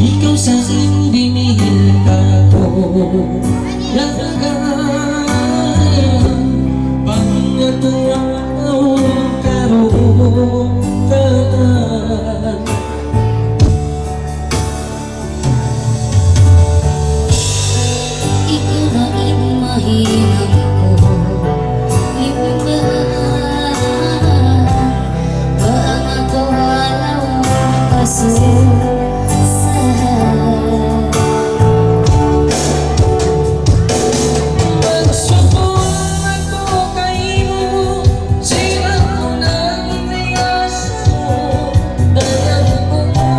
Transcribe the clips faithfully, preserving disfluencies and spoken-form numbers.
Ikaw sa in dimihil kāku', dagan pangatawa karungugan. Ikaw na in mahinang ku, limbahan, bang aku halaw kasusahan. Magsukul aku kaymu, siya ku na in iyas mu, dayan ku mu.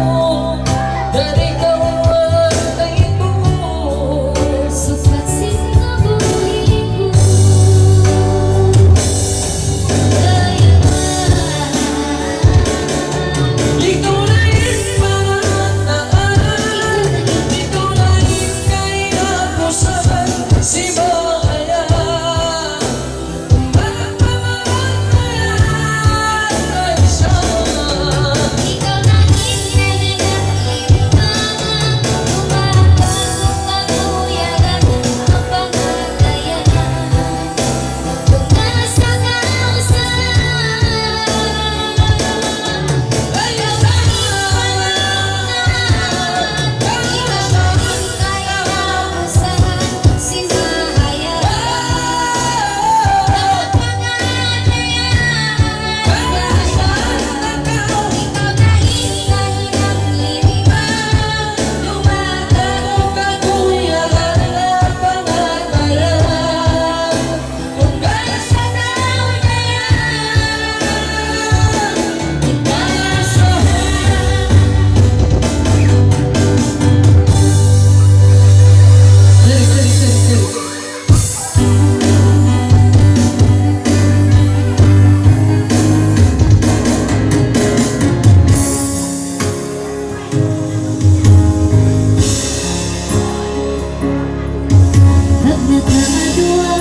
Pag nakaduwa,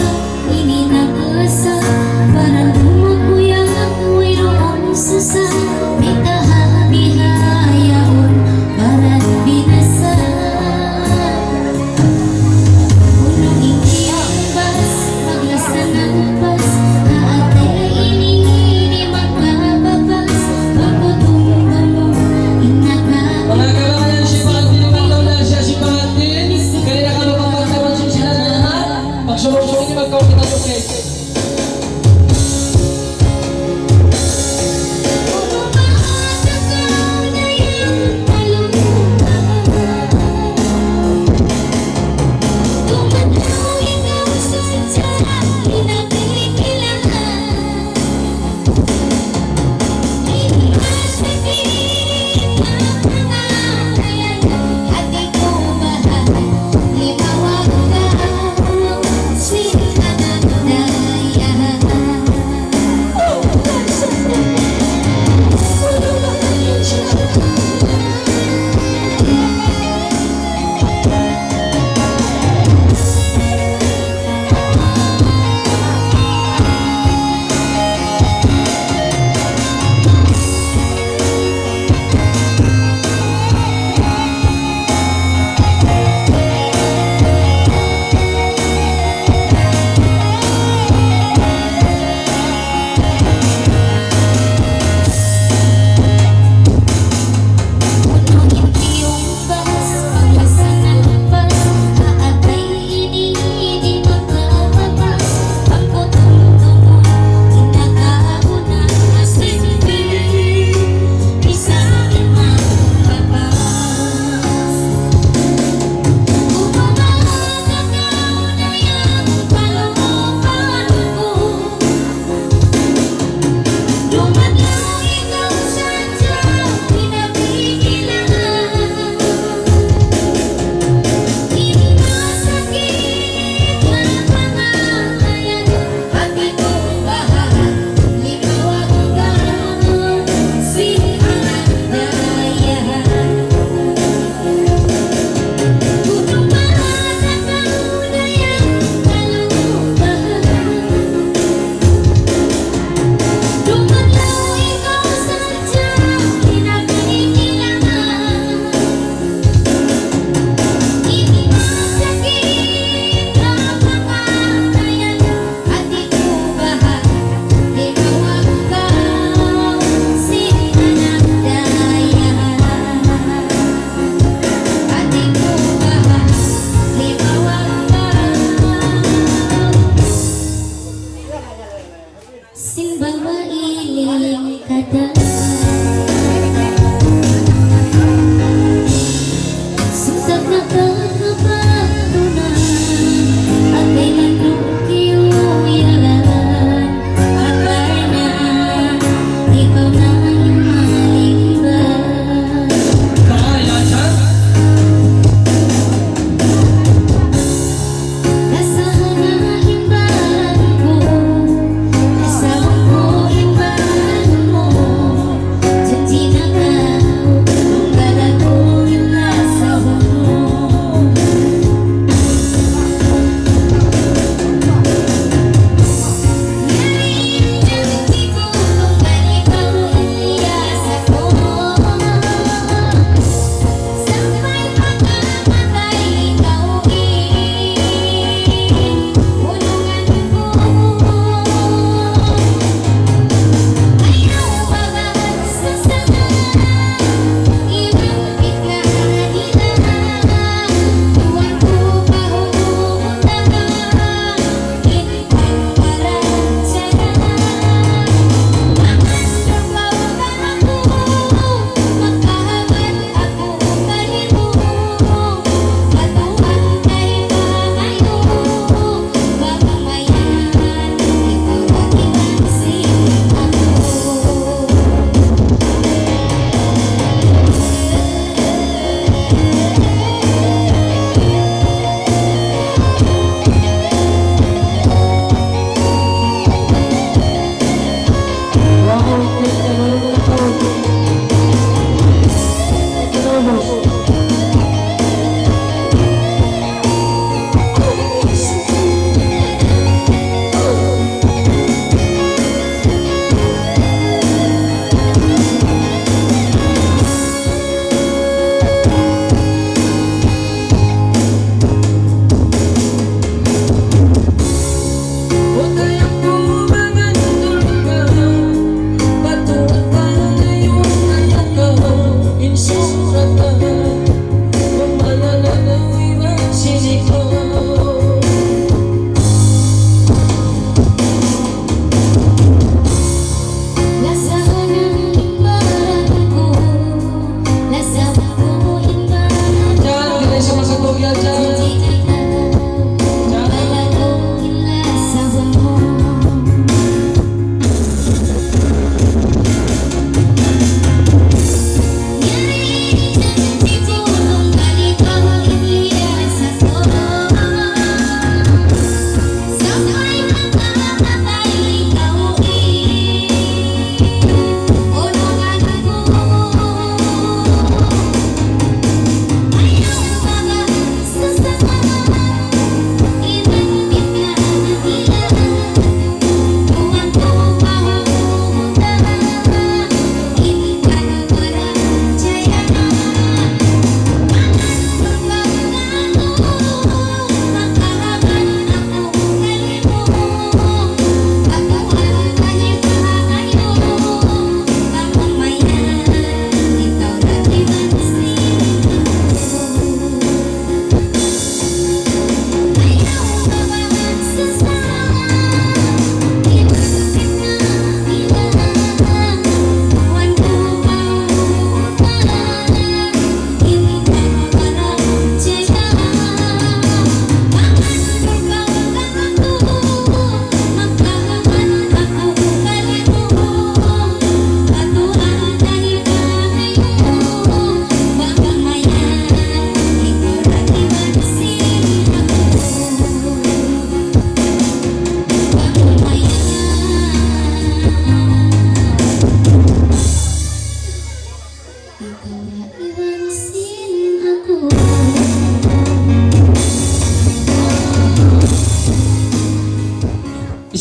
ini na kasa, parang dumakuya, wayruun susa, may kahabihayaun, parang binasa. Unu in kiyambas, maglasa na upas, haatay ini, ini magpapabas, pagkutung-kutung, in naka- Mga kababayan, si Martin, mga kababayan, siya si Martin. Kaya nakapagpapagtawan siya sa lahat. Pagsulong-sulong niya, magkaunti-unti.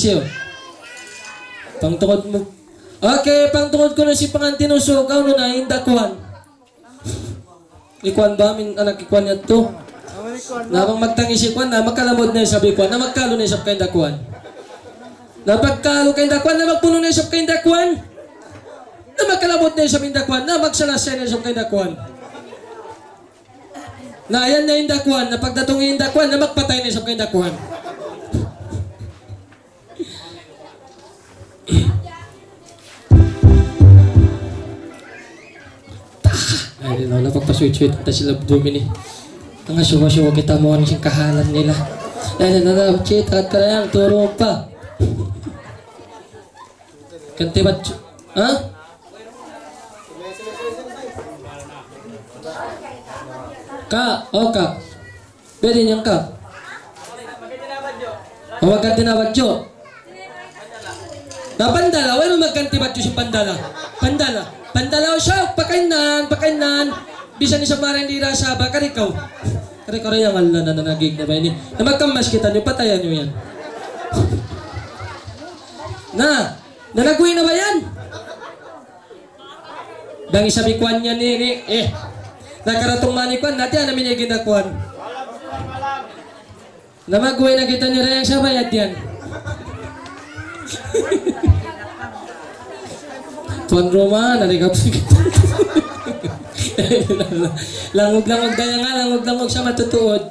Siyu. Pangtungud mu. Okay, pangtungud kunu' sin pangantin usug, unu na in dakuan. Ikuan ba, amin anak ikuan yadtu. Na bang magtangis ikuan, na magkalamud na isab ikuan, na magkalu na isab kain dakuan. Na pagkalu kain dakuan, na magpunu' na isab kain dakuan. Na magkalamud na isab in dakuan, na magsalasay na isab kain dakuan. Na yan na in dakuan, na pagdatung in dakuan, na magpatay na isab kain dakuan. Ay, di na, na pagpasuyt-suyt ta sila Domini. Nangasuwa-suwa kita muan sin kahalan nila. Ay, di na, na, cita at karayang turo pa. Ganti ba? Ha? Ka, o ka. Pwede niyan ka. O, magganti na badju'. Na pandala, way magganti badju' sin pandala. Pandala. Pandala, o siya, pakainan, pakainan. Bisan isab marayaw di' da sa ba, kari kaw. Kari kaw, yan, Allah, na nanagig na ba ini? Na magkamas kita niyu, patayan niyu yan. Na, nanagwi na ba yan? Bang isab ikuan niya ni, ni, eh. Nakaratung man ikuan, na tiyan na minigin na kuan. Na magway na kita ni Rayang sa bayad yan. Tuan Roma, nari ka. Langug-langug kaya nga, langug-langug sa matutuod.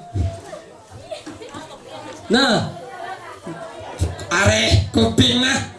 Na. Are, kuping na.